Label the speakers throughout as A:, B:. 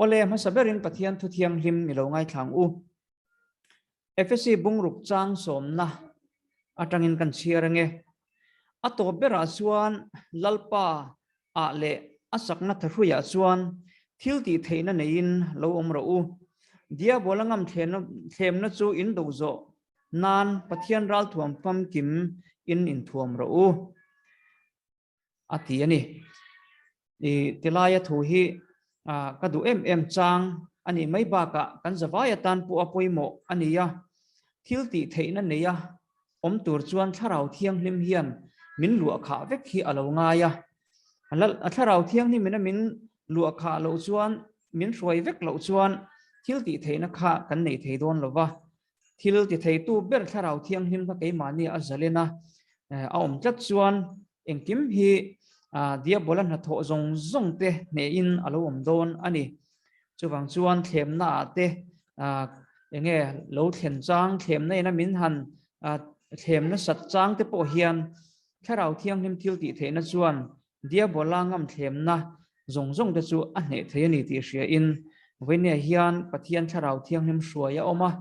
A: Awle, hmasa berin Pathian thu thianghlim i lo ngaithlang u. Efesi bungruk chang sawmna atangin kan chhiar ange. A tawp berah chuan Lalpa ah leh a sakna thahruiah chuan thil tih theihna neiin lo awm rawh u. Diabola ngam thlemna chu in do zawh nan Pathian ralthuam famkim in inthuam rawh u. A ti a ni. I tilaia thu hi ka duh em em chang a nih mai bakah kan zavai atan pawh a pawimawh a ni a. Thil tih theihna neia awm tur chuan Thlarau Thianghlim hian min luah khah vek hi a lo ngai a. A Thlarau Thianghlimin a min luah khah loh chuan, min hruai vek loh chuan thil tih theihna kha kan nei thei dawn lo va. Thil ti theitu ber Thlarau Thianghlim kha keimahni a zalen a, a awm tlat chuan engkim hi Diabola hnathawh zawng zawng te hnehin a lo awm dawn a ni. Chuvang chuan thlemna ah te enge lo thlen chang, thlemna ina min han thlem nasat chang te pawh hian Thlarau Thianghlim thil tih theihna chuan Diabola ngamthlemna zawng zawng te chu a hneh thei a ni tih hria in vawinia hian Pathian Thlarau Thianghlim hruai a awm a,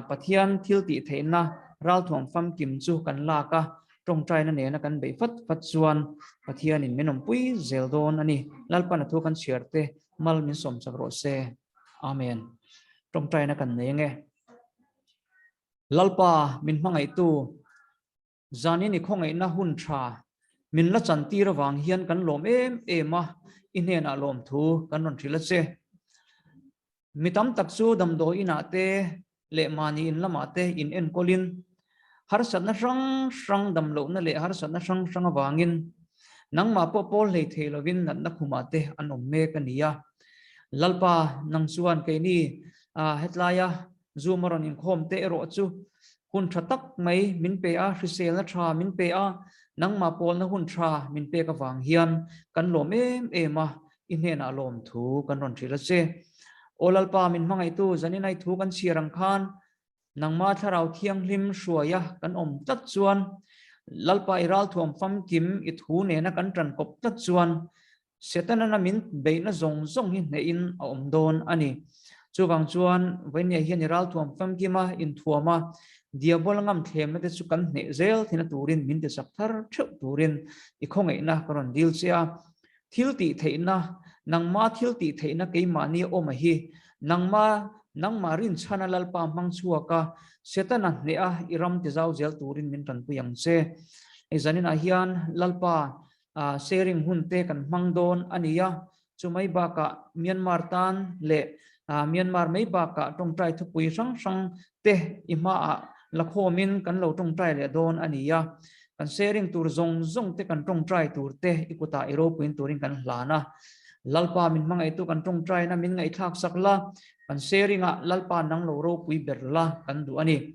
A: Pathian thil tih theihna ralthuam famkim chu kan lak a, tawngtaina nena kan beih fat fat chuan Pathianin min awmpui zel dawn a ni. Lalpan a thu kan chhiar te mal min sawm chak rawh se. Amen. Tawngtaina kan nei ange. Lalpa min hmangaihtu Zanin i khawngaihna hun tha min la chantir avang hian kan lawm em em a, i hnenah lawmthu kan rawn hrilh a che. Mi tam tak chu damdawi inah te leh mahni in lamah te in enkawlin harsatna hrang hrang damlohna leh harsatna hrang hrang avangin nangmah pawh pawl hlei thei lovin natna khumah te an awm mek a ni a. Lalpa, nang chuan keini hetlaia Zoom a rawn inkhawm te erawh chu hun tha tak mai min pe a, hriselna tha min pe a, nangmah pawlna hun tha min pek avang hian kan lawm em em a, i hnenah lawm thu kan rawn hrilh a che. Aw Lalpa min hmangaihtu Zaninai thu kan chhiar ang khan nangmah Thlarau Thianghlim hruaia kan awm tlat chuan Lalpa i ralthuam famkim i thu nena kan tan kawp tlat chuan Setana min beihna zawng zawng hi hnehin a awm dawn a ni. Chuvang chuan Vainia hian i ralthuam famkim a, inthuam a, Diabol ngam thlemna te chu kan hneh zel thina turin min tichak thar theuh turin i khawngaihna ka rawn dil che a. Thil tih theihna, nangma thil tih theihna keimahni awm a hi, nangma, nangmah rinchhana Lalpa hmang chhuak a, Setana hneh a i ram tizau zel turin min tanpui ang che. Hei zaninah hian Lalpa sharing hun te kan hmang dawn a ni a, chumai bakah Myanmar tan leh Myanmar mai bakah tawngtai thupui hrang hrang te i hmaah lakhawmin kan lo tawngtai leh dawn a ni a, kan sharing tur zawng zawng te kan tawngtai tur te i kutah i ropuiin turin kan hlan a, Lalpa min hmangaihtu kan tawngtaina min ngaihthlak sak la, kan sharing ah Lalpa nang lo ropui ber la kan duh a ni.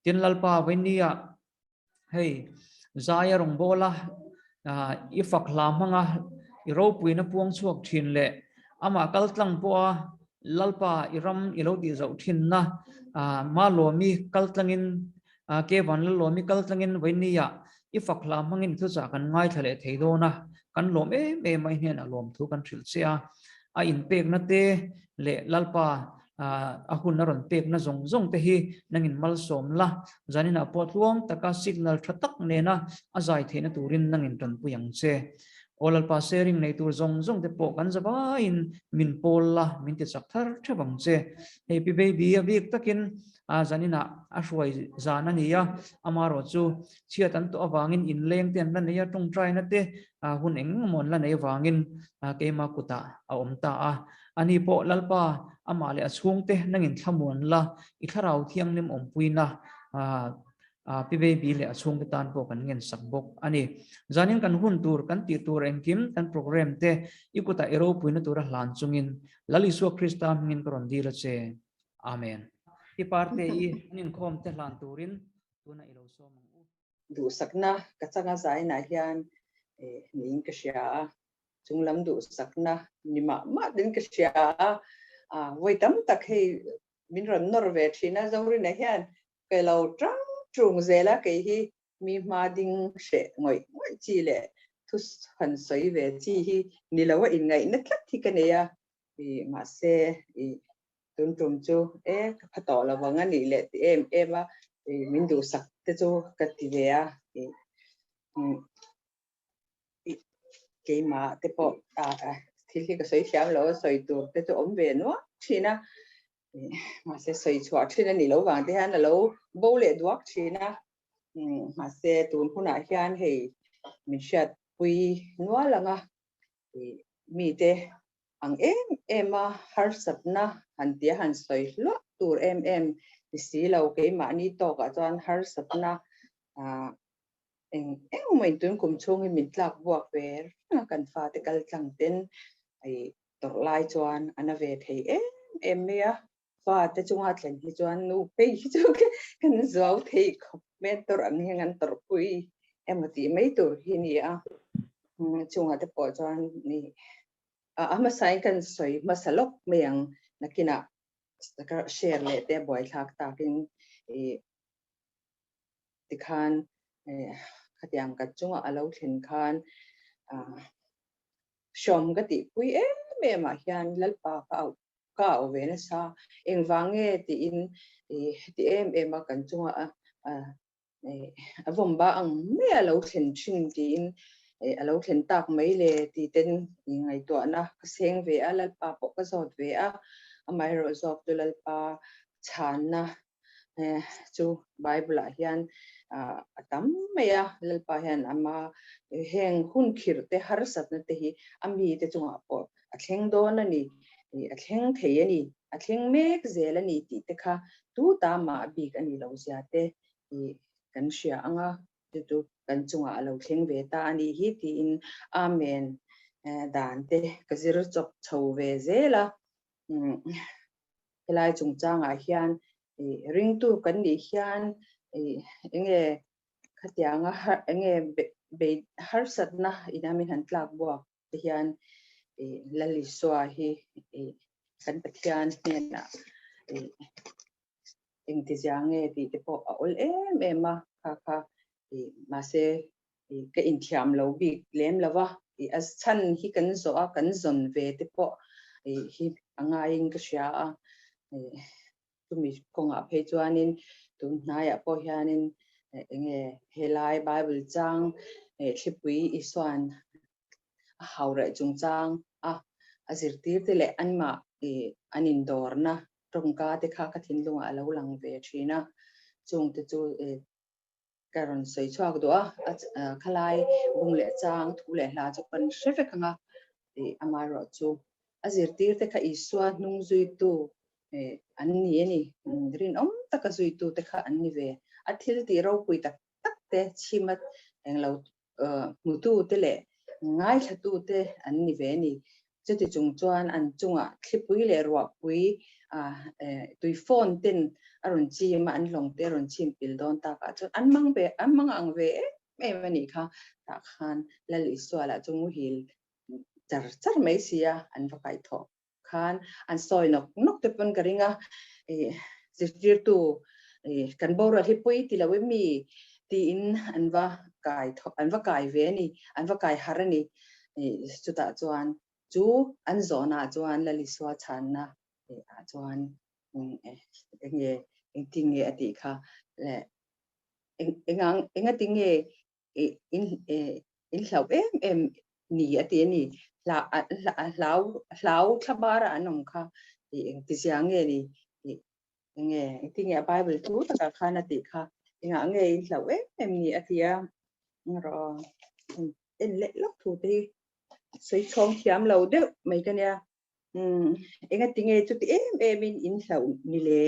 A: Tin Lalpa Vainia Hei, Zaia rawngbawla i fak hla hmanga i ropuina puang chhuak thin leh amah kaltlang pawha Lalpa i ram i lo tih zoh thinna Malawmi kaltlangin Kevan Lalawmi kaltlangin Vainia i fak hla hmangin i thuchah kan ngaithla leh thei dawn a, kan lawm em em a, i hnenah lawmthu kan hrilh che a, a inpekna te leh Lalpa a hun a rawn pekna zawng zawng te hi nangin malsawm la, zaninah pawh tluang taka signal tha tak nena a zai theihna turin nangin tanpui ang che. Aw Lalpa sharing nei tur zawng zawng te pawh kan zavaiin min pawl la, min ti chak thar theuh ang che. Hei Pi Baby a bik takin zaninah a hruai zan a ni a, amarawh chu chhiat an tawh avangin inleng te an la nei a, tawngtaina te hun eng emaw an la nei avangin keima kutah a awm ta a. Ani pawh Lalpa, amah leh a chhungte nangin thlamuan la, i thlarau thianghlim awmpuina Pi Baby leh a chhungte tan pawh kan ngensak bawk a ni. Zanin kan hun tur, kan tih tur engkim, kan programme te i kutah i ropuina tura hlan chungin Lal Isua Krista hmingin ka rawn dil a che. Amen. I parte i an inkhawm te hlan turin tunah i lo sawm ang u.
B: Duhsakna ka changa zainah hian niin ka hria a, chunglam duhsakna ni mah mah tin ka hria a, vawi tam tak hei min rawn nawr ve thin a, Zorina hian ka lo tang tung zel a, kei hi mi hma ding hreh ngawih ngawih chi leh thu han sawi ve chi hi ni lo a inngaihna tlat hi ka nei a. Mahse tun tum chu e ka pha tawh lo vang a nih leh ti em em a min duhsak te chu ka ti ve a. Keimah te pawh thil hi ka sawi thiam lo a sawi tur te chu awm ve nuam thin a mahse sawi chhuah thin a nih loh vang te hian a lo bo leh duak thin a mahse tun hunah hian hei min hriatpui nual ang a mite ang em em a harsatna han tia han sawi hluah tur em em ni si lo keimahni tawkah chuan harsatna eng eng maw in tun kum chhung hi min tlak buak ve reng a kan fate kal tlang ten i tawrh lai chuan a na ve thei em em mai a fate chunga thlen hi chuan nu phei hi chu kan zuau thei khawp mai a tawrh ang hian kan tawrh pui emaw tih mai tur hi a ni a chungah te pawh chuan ni a hmasain kan sawi hmasa lawk mai ang nakinah ka share leh te buaithlak takin i tikhan khatiang ka chunga a lo thlen khan hrawm ka tihpui em em ah hian Lalpa ka auh ka auh ve nasa engvang nge tiin heti em em a kan chunga a vawm ba ang mai a lo thlen thin tiin a lo thlen tak mai le ti ten ngaihtuahna ka seng ve a Lalpa pawh ka zawt ve a amaherawh zawk chu Lalpa chhanna chu Bible ah hian a tam mai a, Lalpa hian ama heng hun khirh te harsatna te hi a mite chungah pawh a thleng dawn a ni, a thleng thei a ni, a thleng mek zel a ni tih te kha tu ta mah bik a ni lo zia te kan hria ang a, chu chu kan chungah a lo thleng ve ta a nih hi tiin Amen dan te ka zir chawp chho ve zel a. Helai chungchangah hian ringtu kan nih hian enge khatianga enge bei harsatna ina min han tlak buak te hian Lal Isua hi kan Pathian hnenah engtizia nge tih te pawh a awl em em a, kha kha mahse ka inthiam lo bik lem lo va, a chhan hi kan zawh a, kan zawn ve te pawh hi a ngaiin ka hria a, chumi kawngah phei chuanin tun hnaiah pawh hianin enge helai Bible chang thlipui Isua'n a hau reh chungchang a a zirtir te leh anmah an indawrna tawngka te kha ka thinlungah a lo lang ve thin a, chungte chu ka rawn sawi chhuak duh a, khalai bung leh chang thu leh hla chu kan hre vek ang a, amaherawh chu a zirtir te kha Isua hnung zuitu an ni a ni, rinawm taka zuitu te kha an ni ve, a thil tih ropui tak tak te chhima englo hmutute leh ngaithlatute an ni ve a ni. Chuti chung chuan an chungah thlipui leh ruahpui tui phone ten a rawn chim a, an lawng te a rawn chim pil dawn takah chuan an mang ve, an mang ang ve em em a nih kha. Tah khan Lal Isua lah chu muhil char char mai si a, an va kaihthawh khan an sawi nawk nawk te pawn ka ring a, zirtirtu kan borual hi pui ti lo em mi tiin an va kai an va kai ve a ni, an va kai har a ni. Chutah chuan chu an zawhnaah chuan Lalisua chhanna ah chuan enge engtin nge a tih kha le engang engatinge in in hlauh em em ni a ti a ni hlau hlau thlabar a an awm kha i engtizia nge ni enge engtinge a bible thu takah khan a tih kha engah nge in hlauh em em ni a ti a rawh en leh lawk thu te hi sawi chhawng thiam lo deuh mai ka nia Umm, engatinge chuti em em in in hlauh ni le?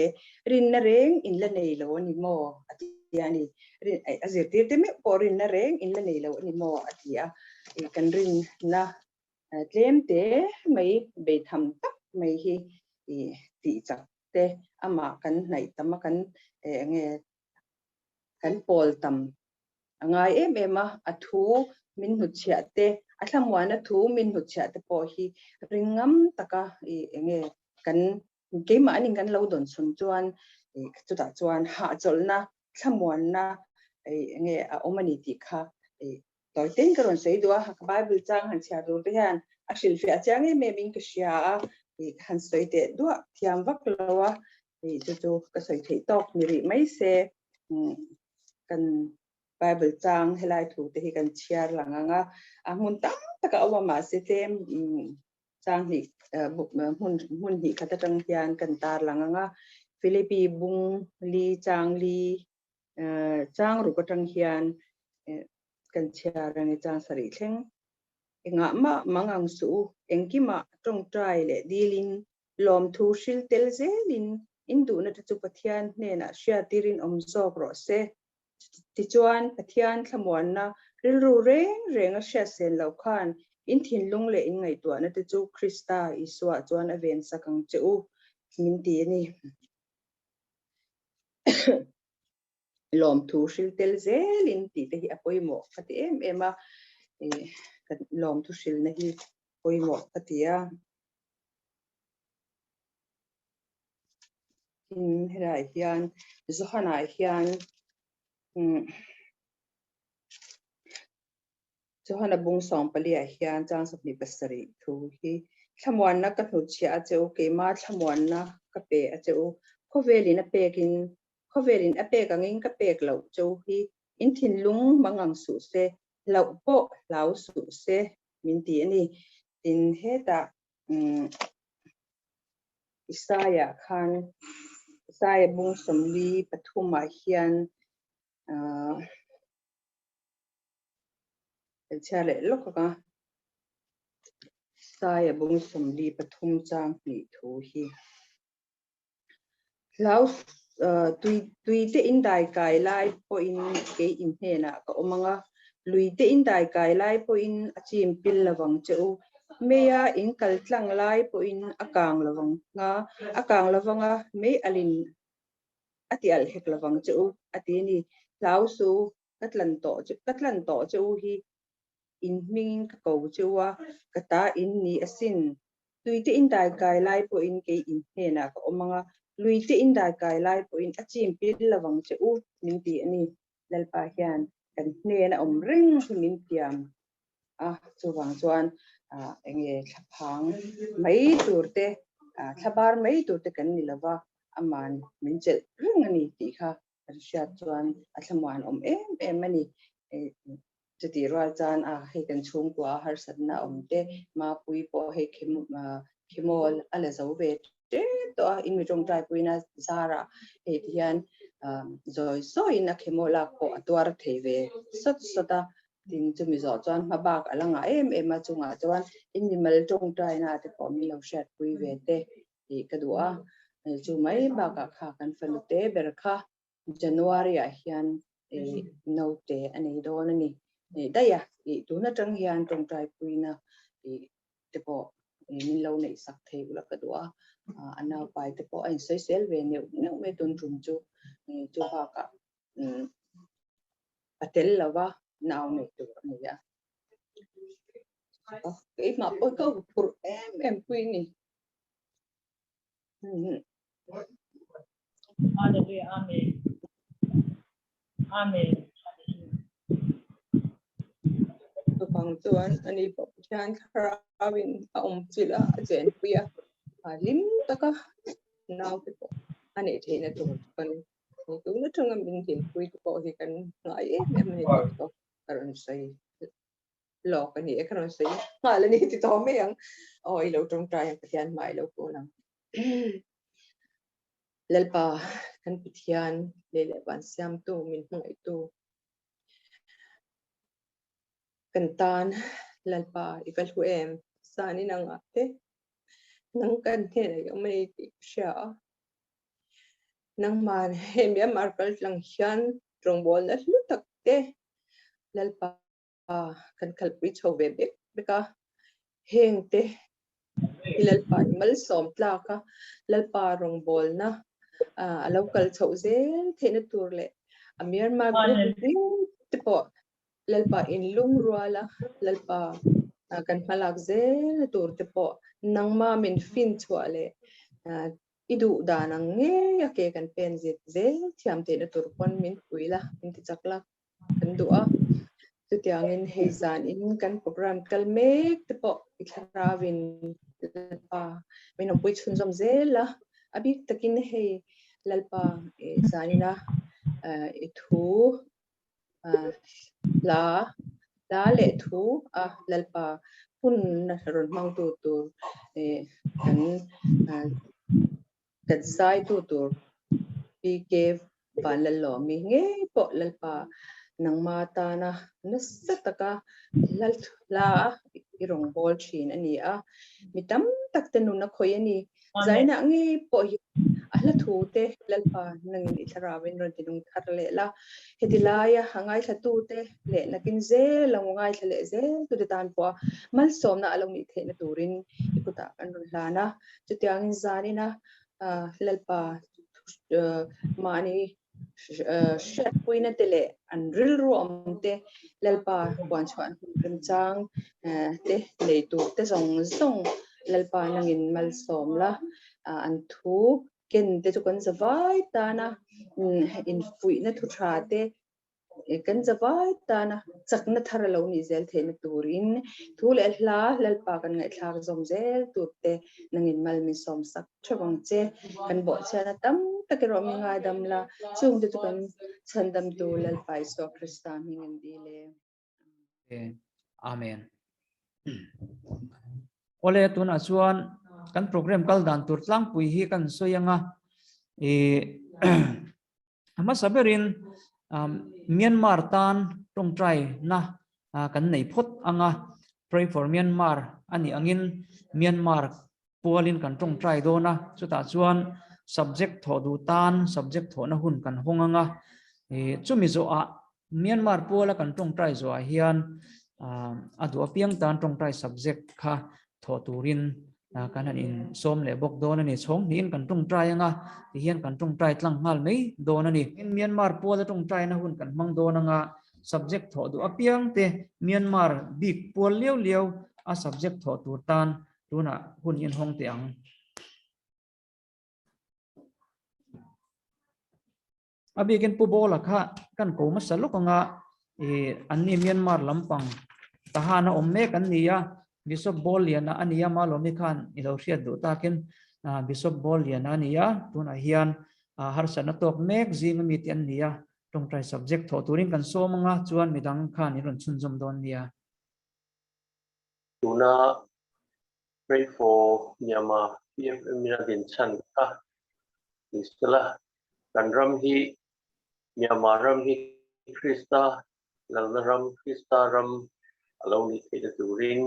B: Rinna reng in la nei lo a ni maw? a ti a ni. A zirtir te meuh pawh rinna reng in la nei lo a ni maw? a ti a. Kan rinna tlem te mai beitham tak mai hi tih chak te amah kan hnaih tam a, kan enge kan pawl tam a ngai em em a, a thu min hnutchhiah te, a thlamuana thu min hnutchhiah te pawh hi ring ngam taka i enge kan keimahni kan lo dawn chhun chuan i chutah chuan hahchawlhna, thlamuanna i enge a awm a ni tih kha i tawi ten ka rawn sawi duh a, ka Bible chang han chhiar tur te hian a hrilhfiah chiang em em in ka hria a. Ih ka han sawi teh duah thiam vak lo a, ih chu chu ka sawi theih tawk ni rih mai se kan Bible chang helai thu te hi kan chhiar lang ang a, a hmun tam taka a awm a mahse tlem chang hnih hmun hmun hnih khat atang hian kan tar lang ang a, Philippi bung li chang li chang ruk atang hian kan chhiar ang e chang sarih thleng. Engah mah mang ang suh u, engkimah tawngtai leh dilin, lawmthu hril tel zelin in duhna te chu Pathian hnenah hriatirin awm zawk rawh se. Tichuan, Pathian thlamuanna rilru reng renga hriatsen loh khan in thinlung leh in ngaihtuahna te chu Krista Isua chuan a vensak ang che u, min ti a ni. Lawmthu hril tel zelin tih te hi a pawimawh ka ti em em a, kan lawmthu hrilna hi pawimawh ka ti a. Tin, helaiah hian Johana hian Johana bung sawmpaliah hian chang 27 thu hi thlamuanna ka hnutchhiah a che u, keima thlamuanna ka pe a che u, khawvelin a pekin Khawvelin a pek angin ka pek loh cho hi in thinlung mangang suh se, hlauh pawh hlau suh se min ti a ni. Tin, hetah Isaia khan Isaia bung 43 ah hian kan chhiar leh lawk ang a, Isaia bung 43 chang hnih thu hi. Hlau tui tui te in dai kai lai pawhin kei in hnenah ka awm ang a, lui te in dai kai lai pawhin a chim pil lovang che u, meia in kal tlang lai pawhin a kang lovang nga, a kang lovang a, mei alin a ti alh hek lovang che u, a ti a ni. Hlau su, ka tlan tawh che, ka tlan tawh che u hi in hmingin ka ko che u a, ka ta in ni asin. Tuite in dai kai lai pawhin kei in hnenah ka awm ang a, luite in dai kai lai pawhin a chim pil lovang che u, min ti a ni. Lalpa hian kan hnen a awm reng hi min tiam a, chuvang chuan enge thlaphang mai tur te, thlabar mai tur te kan ni lova, aman min chelh reng a ni tih kha kan hriat chuan a thlamuan awm em em a ni. Chutih rual chuan a hei kan chhungkua harsatna awm te Mapui pawh hei khimawl a la zo ve tep tawh a, in mi tawngtai puina zarah hei ti hian zawi zawiin a khimawl lak pawh a tuar thei ve sawt sawt a, tin chumi zawh chuan hma bak a la ngah em em a, chungah chuan in mimal tawngtaina te pawh min lo hriatpui ve te tih ka duh a, chu mai bakah kha kan fanu te ber kha January ah hian note a nei dawn a ni. Daih a, tun atang hian tawngtai puina te pawh min lo neih sak thei ula ka duh a, a naupai te pawh a insawisel ve neuh neuh mai tun tum chu, chu bakah a tel lova nau nei tur a ni a. Keimah pawh ka huphurh em em pui a ni.
C: Hallelujah. Amen. Amen.
B: Chuvang chuan ani pawh Pathian thlarauin a awm chilh a, a chenpui a, a hlim taka naute pawh a neih theihna tur kan tun atanga min dinpui te pawh hi kan ngai em em a ni tih pawh ka rawn sawi lawk a ni e, ka rawn sawi nghal a ni ti tawh mai ang. Aw i lo tawngtai ang Pathian hmai i lo kawl ang. Lalpa kan Pathian lei leh van siamtu min hmangaihtu kan tan Lalpa i va hlu em san in anga te nang kan hnenah i awm a ni tih ka hria a. Nangman hei Myanmar kal tlang hian rawngbawlna hlu tak te Lalpa kan khalpui chho ve bek bek a, heng te hi Lalpa i malsawm tlak a, Lalpa rawngbawlna a lo kal chhoh zel theihna tur leh a Myanmar group te pawh Lalpa in lungrual a, Lalpa kan hmalak zelna tur te pawh nangma min fin chhuah leh I duh dan ang ngei a ke kan pen zet zel thiam theihna tur pawn min pui la, min ti chak la kan duh a. Chutiangin hei zan in kan program kal mek te pawh i thlarau in. Lalpa min awmpui chhunzawm zel a, a bik takin hei Lalpa zanina i thu hla hla leh thu a Lalpa hun rawn hmangtu tur kan Kan zaitu tur PK Vanlalawmi ngei pawh Lalpa nangma tana nasa taka hla a i rawngbâwl ṭhin a ni a, mi tam tak te nun a khawih a ni. Zainah ngei pawh hian a hla thu te Lalpa nangin i thlarauin rawn ti nung thar leh la. Heti laia a ngaithlatute leh nakin zel lo ngaithla leh zel tute tan pawha malsawmna a lo nih theihna turin i kutah kan rawn hlan a. Chutiangin zanina Lalpa mahni hriatpuina te leh an rilru awm te Lalpa puanchhuah an hun remchang te nei tur te zawng zawng Lalpa nangin malsawm la an thu ken te chu kan zavai tana infuihna thu tha te Kan zavai tana chakna thar a lo nih zel theihna turin thu leh hla Lalpa kan ngaihthlak zawm zel tur te nangin mal min sawm sak theuh ang che. Kan bawhchhiatna tam tak erawh min ngaidam la, chungte chu kan chhandamtu Lalpa Isua Krista hming in dil e.
A: Amen. Awle tunah chuan kan program kal dan tur tlangpui hi kan sawi anga i A hmasa berin Myanmar tan tawngtai na kan nei phawt anga, Pray for Myanmar a nih angin Myanmar pualin kan tawngtai dawn a, chutah chuan subject thawh duh tan subject thawhna hun kan hawng anga, chumi zawhah Myanmar puala kan tawngtai zawhah hian a duh apiang tan tawngtai subject kha thawh turin kan han in sawm leh bawk dawn a ni. Chhawng hnihin kan tawngtai anga tihian kan tawngtai tlang nghal mai dawn a ni. Myanmar puala tawngtaina hun kan hmang dawn anga subject thawh duh apiang te Myanmar bik pual liau liau a subject thawh tur tan tunah hun inhawng teh ang. A bikin Pu Bawla kha kan ko hmasa lawk anga i anni Myanmar lampang tahana awm mek an ni a, Bishop Bawlliana a ni a, Malawmi khan i lo hriat duh takin Bishop Bawlliana a ni a, tunah hian harsatna tawk mek zing ami te an ni a, tawngtai subject thawh turin kan sawm anga chuan midang khan in rawn chhunzawm dawn nia.
C: Tuna Pray for Myanmar PFM in a din chhan kha ni sela, kan ram hi Myanmar ram hi Krista lalna ram, Krista ram a lo nih theihna turin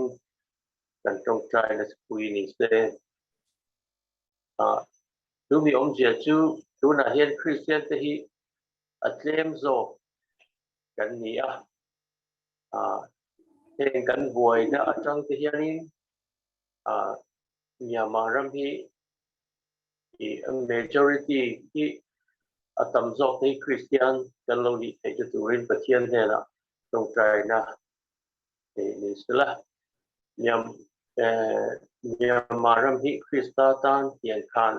C: kan tawngtaina chhupui ni se. Chu mi awmzia chu tunah hian Kristian te hi a tlem zawk kan ni a. Heng kan buaina atang te hianin Myanmar ram hi majority hi a tam zawk hi Kristian kan lo nih theih te turin Pathian hnenah tawngtaina ni sela. Myanmar ram hi Krista tan hian khan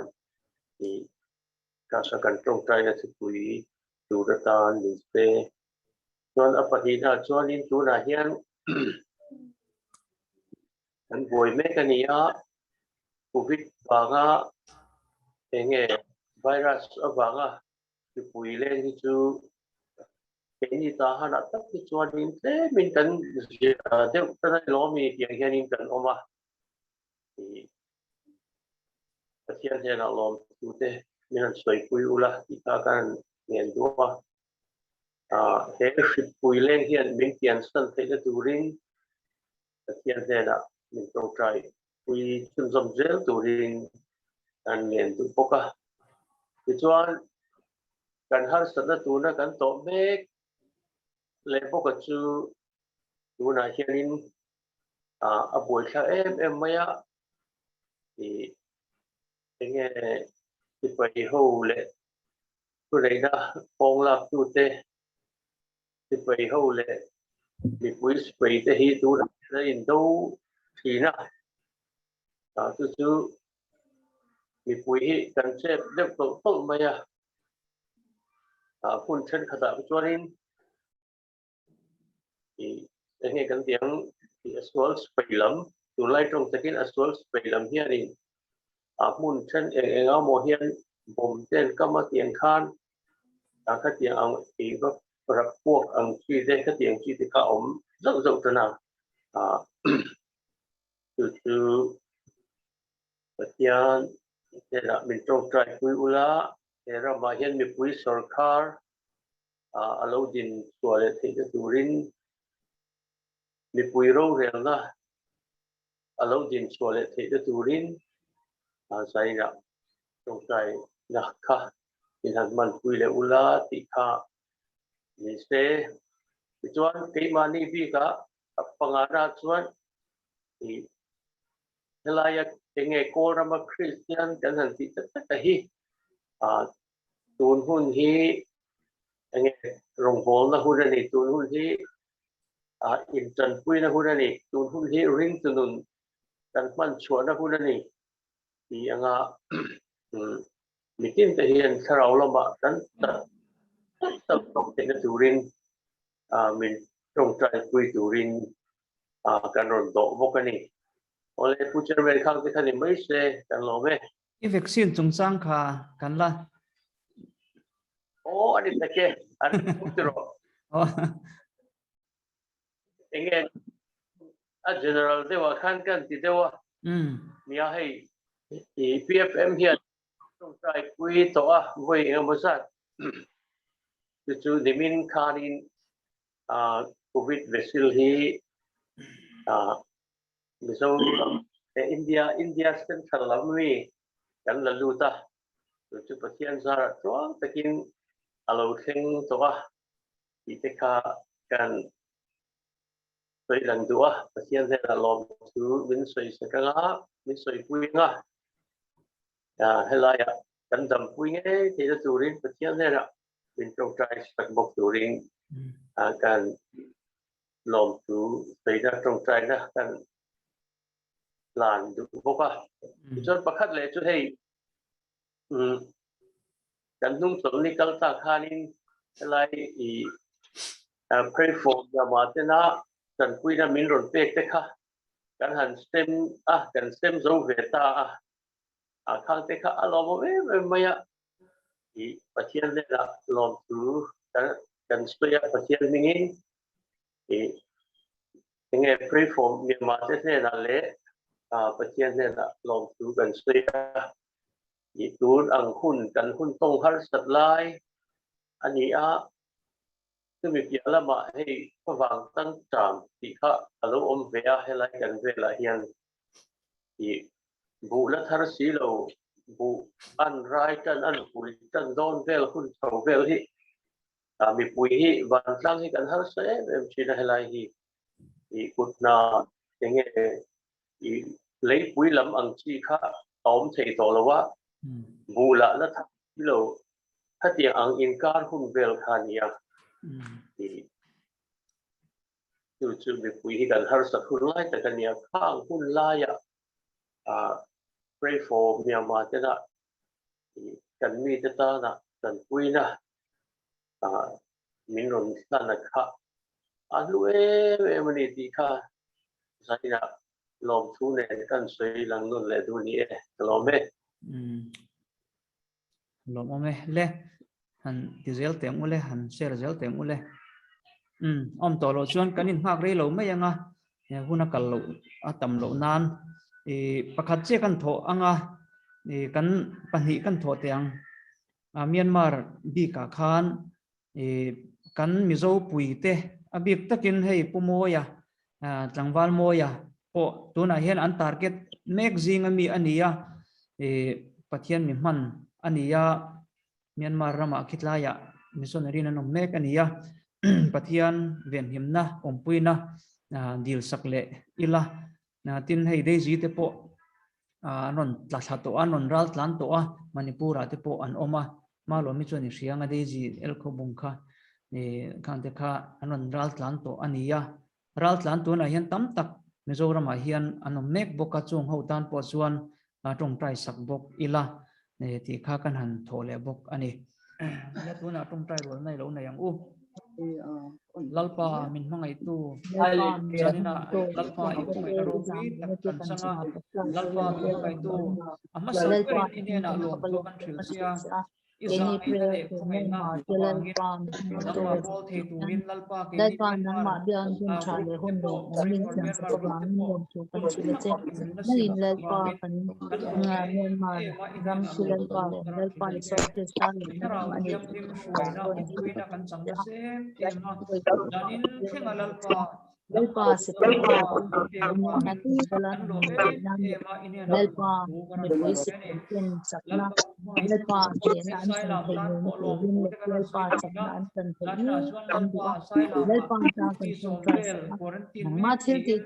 C: kan tawngtaina thupui tur atan ni se. Chuan a pahnihna chuanin tunah hian kan buai mek a ni a, Covid vanga enge virus avanga mipui leng hi chu keini ta hanah tak hi chuanin tlemin kan zir deuh ta daih lo ami tiang hianin kan awm a. Pathian hnenah lawmthu te min han sawipui ula tih kha kan ngen duh a. He hripui leng hian min kiansan theihna turin Pathian hnenah min tawngtai pui chhunzawm zel turin kan ngen duh bawk a. Tichuan, kan harsatna tuna kan tawh mek leh bawka chu tunah hianin a buaithla em em mai a, enge sipai ho leh Thuneihna kawng laktute, sipai ho leh mipui sipai te hi tunah hian an indo thin a, chu chu mipui hi kan chep deuh tawlh tawlh mai a, hmun thenkhatah chuanin ih eng nge kan tih ang tih a sual sipai lam. Tunlai tawng takin a sual spei lam hianin a hmun then eng eng emaw hian bomb te an kam a tiang khan a khatiang ang ei va rap puak ang chi te khatiang chi te kha a awm zauh zauh tan a, chu chu Pathian hnenah min tawngtai pui ula he ramah hian mipui sawrkhar a lo din chhuah leh theihna turin mipui rorelna a lo din chhuah leh theihna turin Zaina tawngtaina kha min han hmanpui leh ula tih kha ni se. Tichuan keimahni bikah a pangana chuan ih helaia enge Kawl rama Kristian kan han tih tak tak a hi tun hun hi enge rawngbawlna hun a ni, tun hun hi intanpuina hun a ni, tun hun hi ringtu nun kan hman chhuahna hun a ni tih anga mitin te hian thlarau lamah kan tak tak tawk theihna turin min tawngtaipui turin kan rawn dawh bawk a ni. Awle Pu Chairman khang te kha ni mai se kan lawm e.
A: I vaccine chungchang kha kan la.
C: Aw a ni tak e, an ring ti rawh. Enge a general deuh ah khan kan ti deuh a. Nia hei i PFM hian tawngtai pui tawh a vawi engemaw zat chu chu nimin khanin covid vaccine hi Mizoram leh India, India Central lam mi kan la lut a, chu chu Pathian zarah tluang takin a lo thleng tawh a tih te kha kan sawi lang duh a, Pathian hnenah lawm chu min sawi sak ang a, min sawipui ang a, helaiah kan dampui ngei theihna turin Pathian hnenah min tawngtai sak bawk turin kan lawmthu sawina tawngtaina kan hlan duh bawk a. Tichuan pakhat leh chu hei kan hnung chawlhni kal ta khanin helai i pray for Myanmar tena tanpuina min rawn pek te kha kan han sem a, kan sem zo ve ta a, a khang te kha a lawmawm em em mai a. I Pathian hnenah lawmthu kan sawi a, Pathian hmingin i enge pray for Myanmar te hnenah leh Pathian hnenah lawmthu kan sawi a. I tun ang hun kan hun tawng harsat lai a ni a, chumi piah lamah hei khuavang tang ṭam tih kha a lo awm ve a, helai kan velah hian i buh la thar si lo, buh an rai tan an hul tan dawn vel hun chho vel hi mipui hi vantlang hi kan harsa em em thin a helai hi i kut hna enge i leipui lam ang chi kha a awm thei tawh lo a, buh lah la thar si lo khatiang ang inkar hun vel kha a ni a i Chu chu mipui hi kan harsat hun lai tak a nia. Khang hun laia pray for Myanmar tena kan mite tana tanpuina min rawn hlan a kha a hlu em em a ni tih kha zainah lawmthu nen kan sawi lang nawn leh duh ni e, ka lawm e.
A: Lawm awm e le han ti zel teh ang u le han share zel teh ang u le um awm tawh loh chuan kan inhngak rei lo mai anga he hun a kal loh a tam loh nan i pakhat chiah kan thawh anga i kan pahnih kan thawh teh ang a Myanmar bikah khan i kan Mizo pui te a bik takin hei Pu Mawia tlangval Mawia pawh tunah hian an target mek zing ami a ni a, ih Pathian mi hman a ni a, Myanmar ramah khitlaiah missionary in an awm mek a ni a, Pathian venhimna awmpuina dil sak leh ila, tin hei Daisy te pawh an rawn tla thla tawh a, an rawn ral tlan tawh a, Manipur ah te pawh an awm a, Malawmi chuan i hria ang a Daisy Elkhawbung kha ih khang te kha an rawn ral tlan tawh a ni a. Raltlan tunah hian tam tak Mizoramah hian an awm mek bawk a, chung ho tan pawh chuan tawngtai sak bawk ila tih kha kan han thawh leh bawk a ni. Nia tunah tawngtai rualna i lo nei ang u. Lalpa min hmangaihtu zaninah Lalpa i khawngaihna ropui tak kan chang a, Lalpa min hmangaihtu a hmasa berin i hnenah lawmthu kan hrilh che a, i zahngaihna leh khawngaihna avangin nangmah pawl thei turin Lalpa keini Myanmar group te pawh Pray for Myanmar group te pawh hun tha tak min la siam sak avangin kan lawm em em a, i hnenah lawmthu kan rawn hrilh a che. I Thlarau Thianghlim hruaina awmpuina kan chang nasa em em a, danin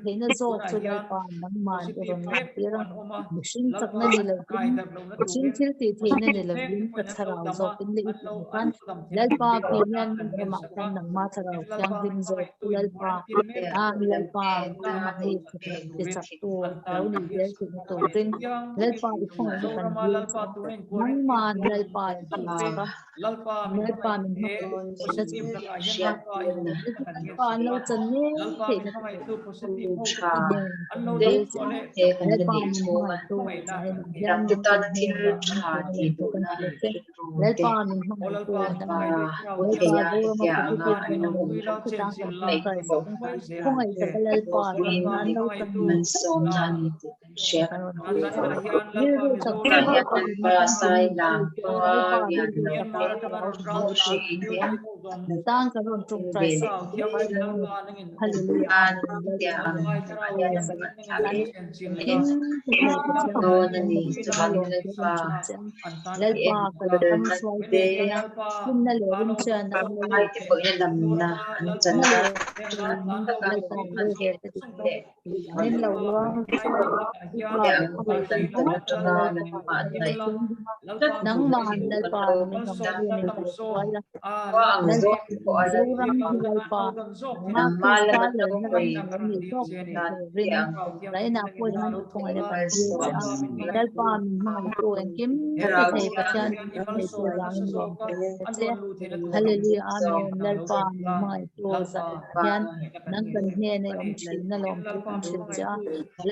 A: thlenga Lalpa nangmah Lalpa min pek avangin kan lawm em em a, i hnenah lawmthu kan rawn hrilh che a ni. Lalpa hmangaihtu Sailam tan pawh lawmthu te kan rawn sawi thin a, zaninah chuan Lalpa Sailama mi sawm vel quarantine mek niin tunah hian positive mek pawh an awm a, Lalpa kai darh lohna turin positive mek te pawhin an lo dam a, an lo an lo dam theihna turin dikna kan ngensak a, tin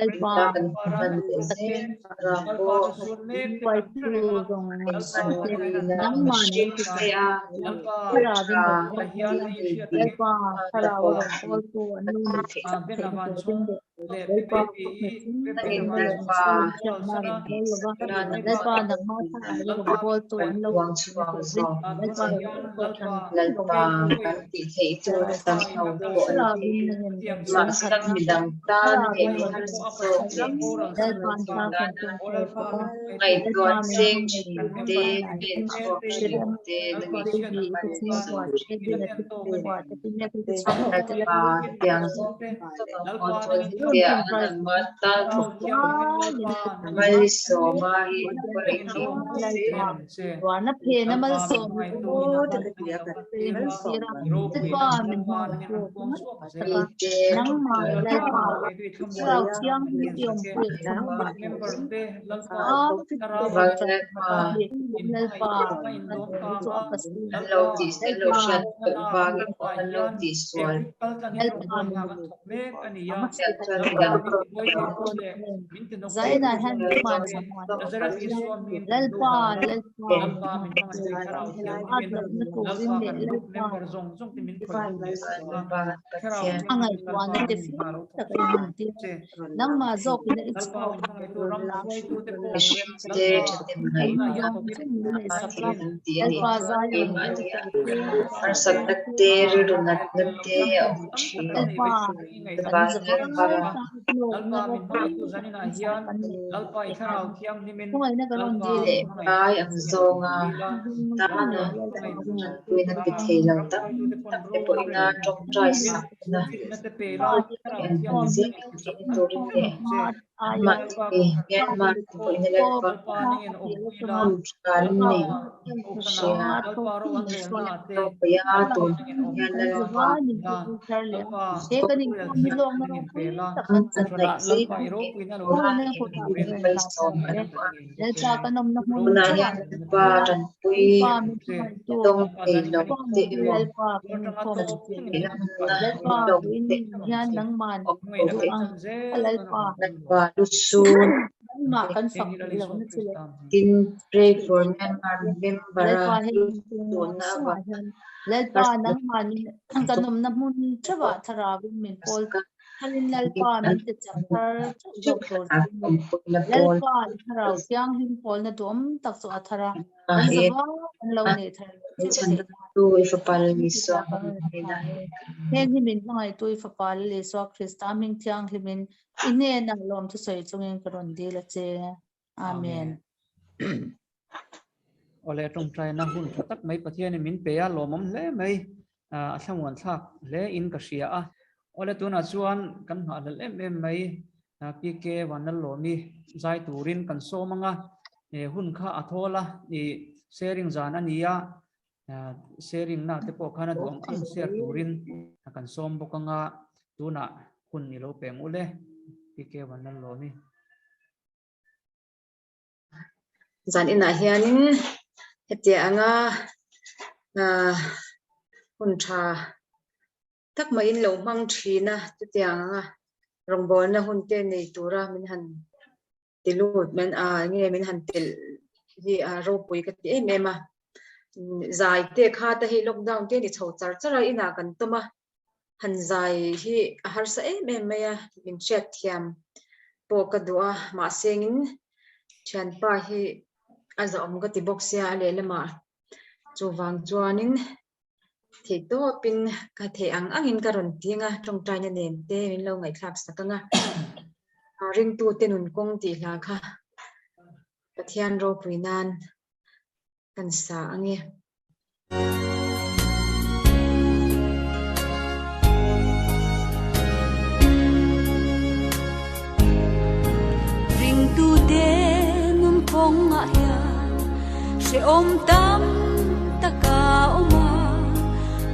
A: Lalpa min hmangaihtu in quarantine mek te pawh Lalpa kan theihna turin an tan kan hian Thiang takin Zorama Lalpa tuna in quarantine pawh zawng te Lalpa min hmangaih he positive lakah hian Lalpa i awmpuina kan ngensak a, Lalpa min hmangaihtu positive ho te pawh an lo dam chhuah leh vek theih khawngaihna kan ngen Aw Lalpa min hmangaihtu i thlarau thianghlim Lalpa nangin awmpui la chenchilh la hruai zel ang che. Aw Lalpa min hmangaihtu Zanah hian Lalpa Mizoram Myanmar atanga rawn ral tlan duty ho zawng Thlarau Thianghlim Lalpa nangin awmpui la, Lalpa i Thlarau Thianghlim nangin chenchilh la, awmpuina an tan kan hmuh a, hemi Lalpa a lo Zorama Lalpa heng raltlan ho zawng zawng te
D: Mah te Myanmar vawiina Lalpa hun tha an nei hria. Ropui a tun hian Lalpa an chanhnaih zing tura engkim malsawm an duh a. Tunah hian Lalpa tanpui dawng thei lo te emaw tanpuina lo te awm lo te Lalpa lu sun tin Pray for Myanmar member a lu sunna avanga
A: Amen. Awle tawngtaina hun tha tak mai Pathianin min pe a, lawmawm hle mai, a thlamuan thlak hle in ka hria a. Awle tunah chuan kan nghahhlelh em em mai PK Vanlallawmi zai turin kan sawm anga, hun kha a thawl a, i sharing zan a ni a, sharing na te pawh khan a duh ang ang share turin kan sawm bawk anga, tunah hun i lo peng ule PK Vanlallawmi.
D: Zan inah hianin hetiang anga hun tha tak maiin lo hmang thin a, chutiang anga rawngbawlna hun te nei tura min han ti lut min a nge min han telh hi a ropui ka ti em em a. Zai te kha te hei lockdown te ni chho char char a inah kan tawm a, han zai hi a harsa em em mai a, min hriat thiam pawh ka duh a, mahse engin thianpa hi a zahawm ka ti bawk sia a lehlamah chuvang chuanin theih tawpin ka theih ang angin ka rawn ti anga tawngtaina nen te min lo ngaihthlak sak anga ringtute nun kawng tih hla kha Pathian ropui nan kan sa ange.
E: Ringtute nun kawngah hian hrehawm tam tak a awm a,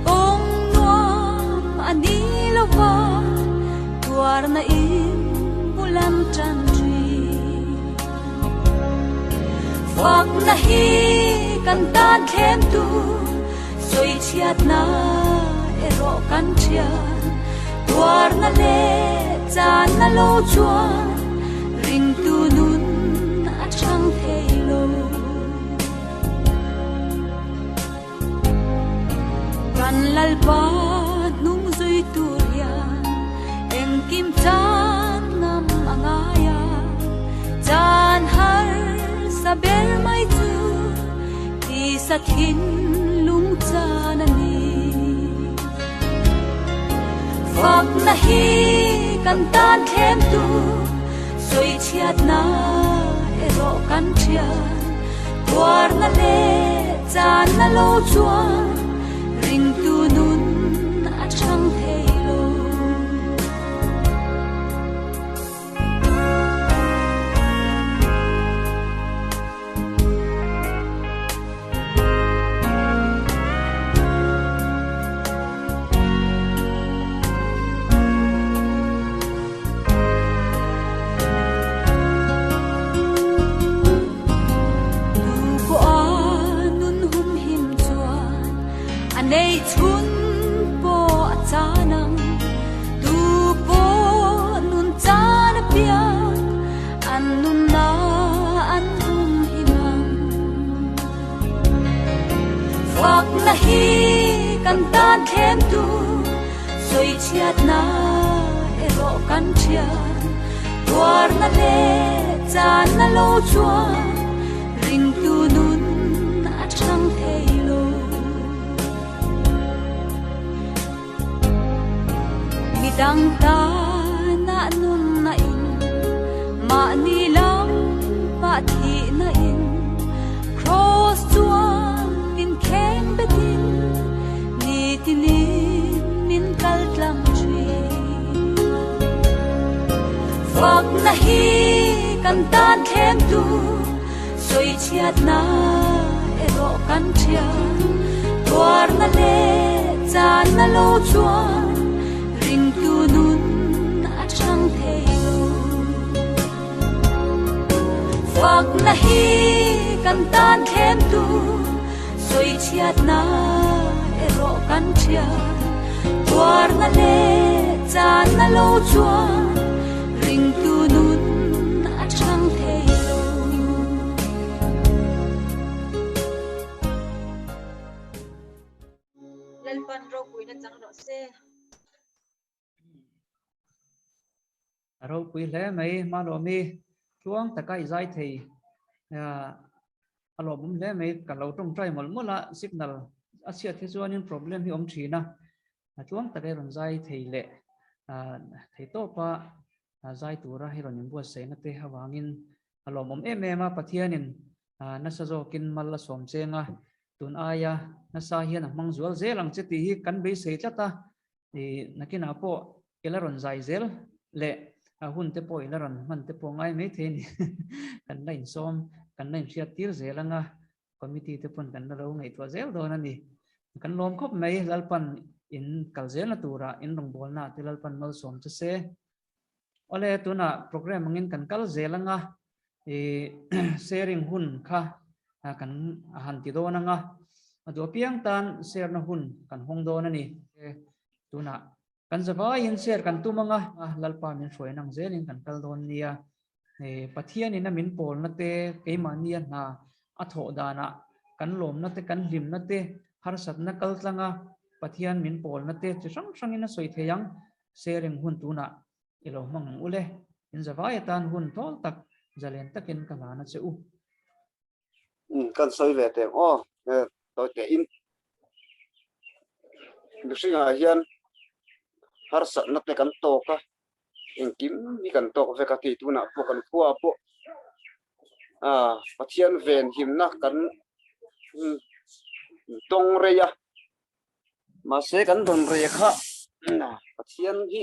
E: kawng nuam a ni lo va, tuarna in bul an tan thin. Fakna hi kan tan thlem tu, sawi chhiatna erawh kan thian. Tuarna leh channa lo chuan ringtu nun a chang thei lo. Kan Lalpa hnung zui tur hian engkim chan ngam a ngai a, chan harsa ber mai chu tisa thinlung chan a ni. Fakna hi kan tan thlem tu, sawi chhiatna erawh kan thian. Tuarna leh channa lo chuan ringtu nun a chang thei lo. Fakna hi kan tan thlem tu, sawi chhiatna erawh kan thian. Tuarna leh channa lo chuan ringtu nun a chang thei lo. Midang tana nunna in, mahni lam pah thihna in, Cross chuan min kheng betin, nitinin min kal tlang thin. Fakna hi kan tan thlemtu sawichhiatna erawh kan thian. Tuarna leh channa lo chuan ringtu nun a chang thei lo. Fakna hi kan tan thlemtu sawichhiatna erawh kan thian. Tuarna leh channa lo chuan ringtu nun a chang thei lo.
D: Lalpan ropuina chang rawh se.
A: A ropui hle mai Malawmi tluang taka i zai thei a lawmawm hle mai ka lo tawngtai mawlh mawlh a signal a chhiat hi chuanin problem hi awm thin a tluang taka i rawn zai thei leh thei tawp a zai tura i rawn inbuatsaihna te avangin a lawmawm em em a Pathianin nasa zawkin mal a sawm cheng a tun aia nasa hian a hmang zual zel ang che tih hi kan beisei tlat a nakinah pawh i la rawn zai zel leh a hun te pawh i la rawn hman te pawh ngai mai thei a ni. Kan la insawm, kan la inhriat tir zel anga committee te pawn kan la lo ngaihtuah zel dawn a ni. Kan lawm khawp mai Lalpan in kal zelna turah in rawngbawlna te Lalpan malsawm che se. Awle tunah program angin kan kal zel anga i sharing hun kha kan han ti dawn anga a duh apiang tan share na hun kan hawng dawn a ni. Tunah Kan zavaiin share kan tum anga Lalpa min hruai nang zelin kan kal dawn nia. Pathianin a min pawlna te, keimahnia hna a thawh danah kan lawmna te, kan hlimna te, harsatna kal tlanga Pathian min pawlna te chi hrang hrangin a sawi thei ang. Sharing hun tunah i lo hmang ang ule. In zavai atan hun thawl tak zalen takin ka hlan a che u.
F: Kan sawi ve teh aw tawi teh in mihringah hian harsatna te kan tawk a engkim hi kan tawk vek a tih tunah pawh kan khua pawh ah Pathian ven himna kan tawng rei a mahse kan rawn rei kha Pathian hi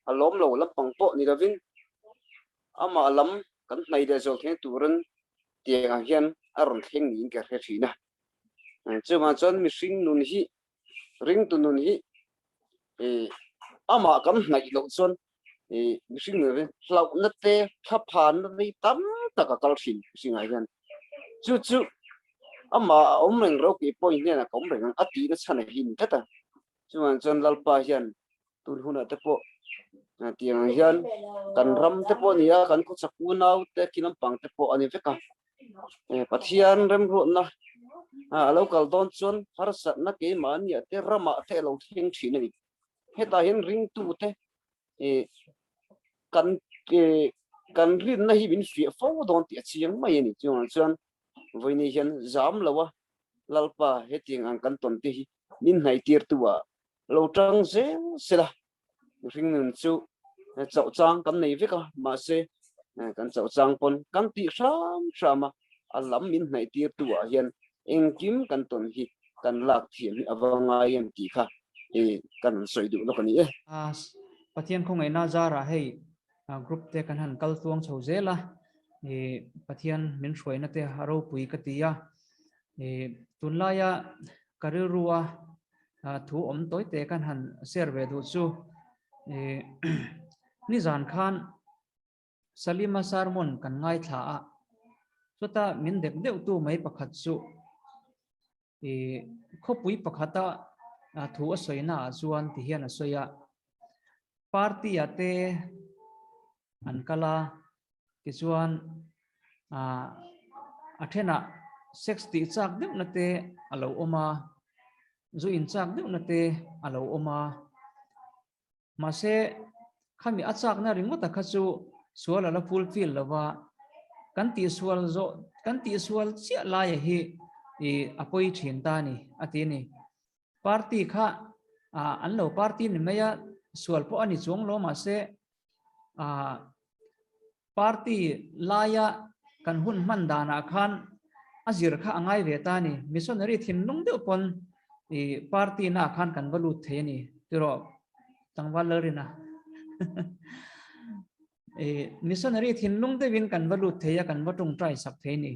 F: a lawm lo lampang pawh ni lovin amah lam kan hnaih leh zawk thleng turin tiang ang hian a rawn thleng niin ka hre thin a. Chuvang chuan mihring nun hi, ringtu nun hi amah kan hnaih loh chuan mihring nun hi hlauhna te, thlaphanna te hi tam tak a kal thin mihringah hian. Chu chu amah a awm reng ro kei pawhin hnenah ka awm reng ang a tihna chhan a hi ni tlat a. Chuvang chuan Lalpa hian tun hunah te pawh tiang ang hian kan ram te pawh a ni a, kan khawchhak unau te khi lampang te pawh a ni vek a. Pathian remruatna a lo kal dawn chuan harsatna keimahniah te ramah te a lo thleng thin a ni. Hetah hian ringtu te kan kan rinna hi min fiah fo dawn tih a chiang mai a ni. Chuvang chuan vawiin hian zam lo a Lalpa hetiang ang kan tawn te hi min hnaihtirtu ah lo tang zel sela mihring nun chu chauh chang kan nei vek a mahse kan chauh chang pawn kan tih hram hram a a lam min hnaihtirtu ah hian engkim kan tawn hi kan lak thiam hi a va ngai em tih kha kan sawi duh lawk a ni e.
A: Pathian khawngaihna zarah hei group te kan han kal tluang chho zel a, Pathian min hruaina te a ropui ka ti a, tunlaia ka rilrua thu awm tawi te kan han share ve duh chu nizan khan Salima sermon kan ngaithla a, chuta min dek deuh tu mai pakhat chu khawpui pakhata thu a sawina ah chuan ti hian a sawi a, party ah te an kal a, tichuan a thenah sex tih chak deuhna te a lo awm a, zu in chak deuhna te a lo awm a, mahse khami a chakna ringawta kha chu sual a la fulfill lo va, kan tihsual zawh kan tihsual chiah laia hi a pawi thin ta a ni a ti a ni. Party kha an lo party ni mai a, sual pawh a ni chuang lo mahse party laia kan hun hman danah khan a zir kha a ngai ve ta a ni. Missionary thinlung deuh pawn i party naah khan kan va lut thei a ni tiraw Tlangval Lalrina. Missionary thinlung deuhin kan va lut thei a, kan va tawngtai sak thei a ni.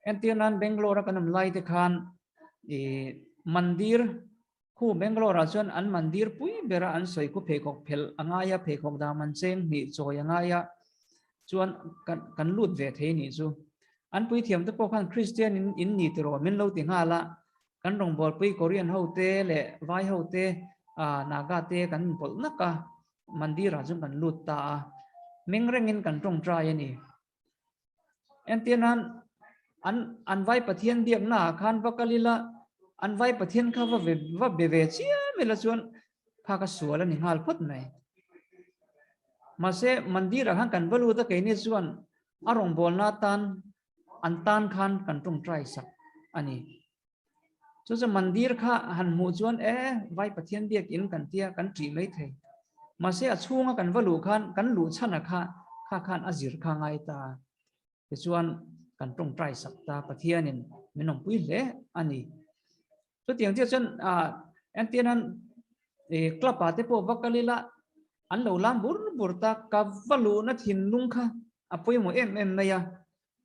A: Entir nan Bangalore a kan awm lai te khan mandir khu Bangalore ah chuan an mandir pui bera an sawi khu pheikhawk phelh a ngai a, pheikhawk dam an cheng hnih chawi a ngai a, chuan kan kan lut ve thei nih chu. An puithiam te pawh khan Kristian in in ni tiraw min lo ti nghal a, kan rawngbawlpui Korean ho te leh Vai ho te Naga te kan inpawlh nak a, mandir ah chuan kan lut ta a, meng rengin kan tawngtai a ni. Entir nan an an vai Pathian biakna ah khan va kal ila an vai Pathian kha va ve va be ve chiam ila chuan kha ka sual a ni nghal phawt mai. Mahse mandir ah khan kan va lut a keini chuan a rawngbawlna atan an tan khan kan tawngtai sak a ni. Chu chu mandir kha han hmuh chuan e vai Pathian biak in kan tia kan ṭih mai thei. Mahse a chhunga kan va luh khan kan luh chhan a kha kha khan a zir kha ngai ta. Tichuan kan tawngtai sak ta Pathianin min awmpui hle a ni. Chutiang chiah chuan entir nan club ah te pawh va kal ila an lo lam bur bur ta ka va luhna thinlung kha a pawimawh em em mai a.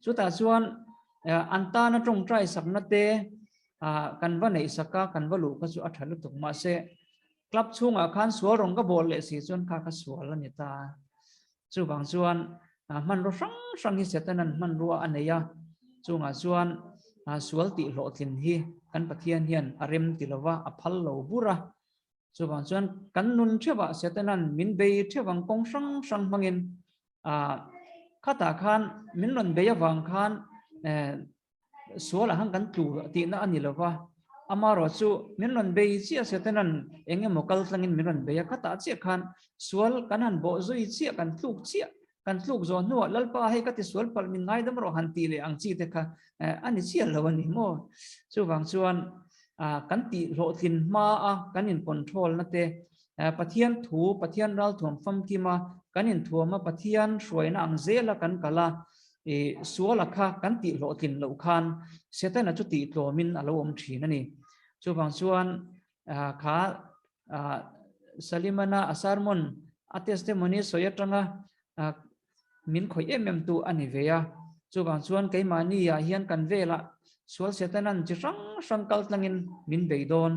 A: Chutah chuan an tana tawngtai sakna te kan va neih sak a, kan va luh kha chu a tha lutuk. Mahse club chhungah khan sual rawng ka bawl leh si chuan kha kha sual a ni ta. Chuvang chuan hmanraw hrang hrang hi Setanan hmanrua a nei a, chungah chuan sual tih hlawhtlin hi kan Pathian hian a rem ti lova, a phal lo bur a. Chuvang chuan kan nun theuhah Setanan min bei theuh ang kawng hrang hrang hmangin khatah khan min rawn bei avang khan sualah khan kan tlu tihna a ni lova, amarawh chu min rawn bei chiah Setanan eng emaw kal tlangin min rawn bei a, khatah chiah khan sual kan han bawh zui chiah, kan tluk chiah, kan tluk zawh hnuah Lalpa hei ka ti sual palh min ngaidam rawh han tih leh ang chi te kha a ni chiah lo a ni maw? Chuvang chuan kan tih hlawhtlin hma a kan in control na te Pathian thu, Pathian ralthuam famkim a kan inthuam a Pathian hruaina ang zel a kan kal a sual a kha kan tih hlawhtlin loh khan Setana chu tih tlawmin a lo awm thin a ni. Chuvang chuan kha Salimana a sermon a testimony sawi atanga min khawih em em tu a ni ve a. Chuvang chuan keimahni ah hian kan velah sual Setanan chi hrang hrang kal tlangin min bei dawn.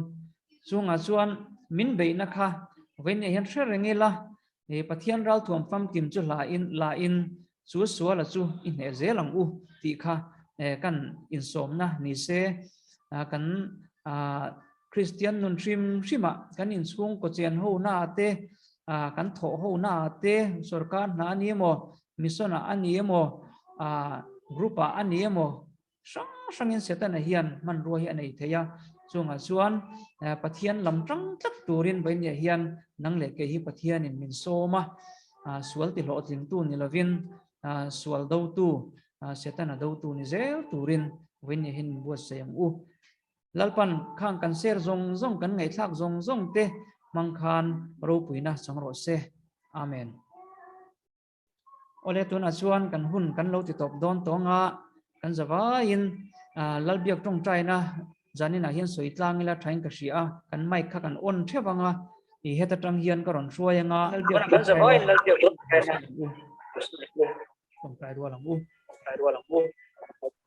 A: Chungah chuan min beihna kha vawiin hian hre reng ila, Pathian ralthuam famkim chu hla in la in chu suala chu i hneh zel ang u tih kha kan insawmna ni se. Kan Kristian nun hrim hrimah kan inchhungkaw chian ho na te, kan thawh ho na te, sorkar hna a ni emaw, mission ah a ni emaw, group ah a ni emaw, hrang hrangin Setana hian hmanrua hi a nei thei a. Chungah chuan Pathian lam tang tlat turin Vainia hian nang leh kei hi Pathianin min sawm a, sual ti hlawhtlingtu ni lovin sual dotu, Setana dotu ni zel turin Vainia hian min buatsaih ang u. Lalpan khang kan ser zawng zawng, kan ngaihthlak zawng zawng te hmang khan ropuina chang rawh se. Amen. Awle tunah chuan kan hun kan lo ti tawp dawn tawng a, kan zavaiin Lalbiak tawngtaina zaninah hian sawi tlang ila thain ka hria a, kan mic kha kan on theuh ang a, i heta tang hian ka rawn hruai ang a.
G: Kan zavaiin Lalbiak tawngtaina
A: tawngtai rual ang u.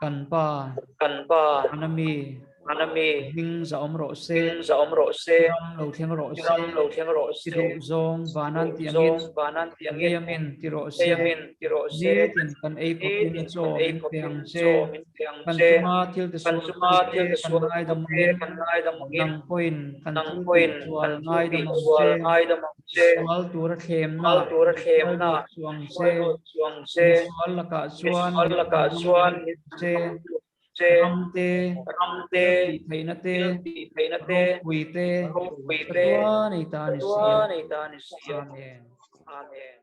A: Kan pa,
G: Kan pa,
A: Anami,
G: Anami,
A: hming za awm rawh se,
G: hming za awm rawh se,
A: ram lo thleng rawh se,
G: ram lo thleng rawh
A: ti
G: se,
A: duh zawng vanan ti angin,
G: zawng vanan ti angin,
A: lei angin ti rawh se,
G: lei angin ti rawh se,
A: nitin kan ei khawpin
G: nitin
A: chaw
G: kan ei
A: min pe
G: khawpin
A: ang che,
G: chaw min pe ang
A: kan
G: che,
A: chunga thil ti
G: kan
A: sual
G: chunga
A: tute
G: thil ti
A: kan
G: sual
A: ngaidam
G: tute
A: angin,
G: kan ngaidam angin,
A: nang pawhin kan
G: nang
A: thil
G: pawhin
A: tih sual
G: kan thil
A: ngaidam
G: tih
A: ang
G: sual
A: che,
G: ngaidam ang che,
A: sual tura thlemna,
G: sual tura thlemna,
A: chuang che,
G: hruai lut chuang che,
A: misual lakah chuan
G: misual lakah chuan
A: che,
G: che,
A: ram te,
G: ram te,
A: thil tih theihna te,
G: thil tih theihna te,
A: ropui te,
G: ropui te,
A: chatuan ei ta ni si.
G: chatuan ei ta ni si.
A: Amen.
G: Amen.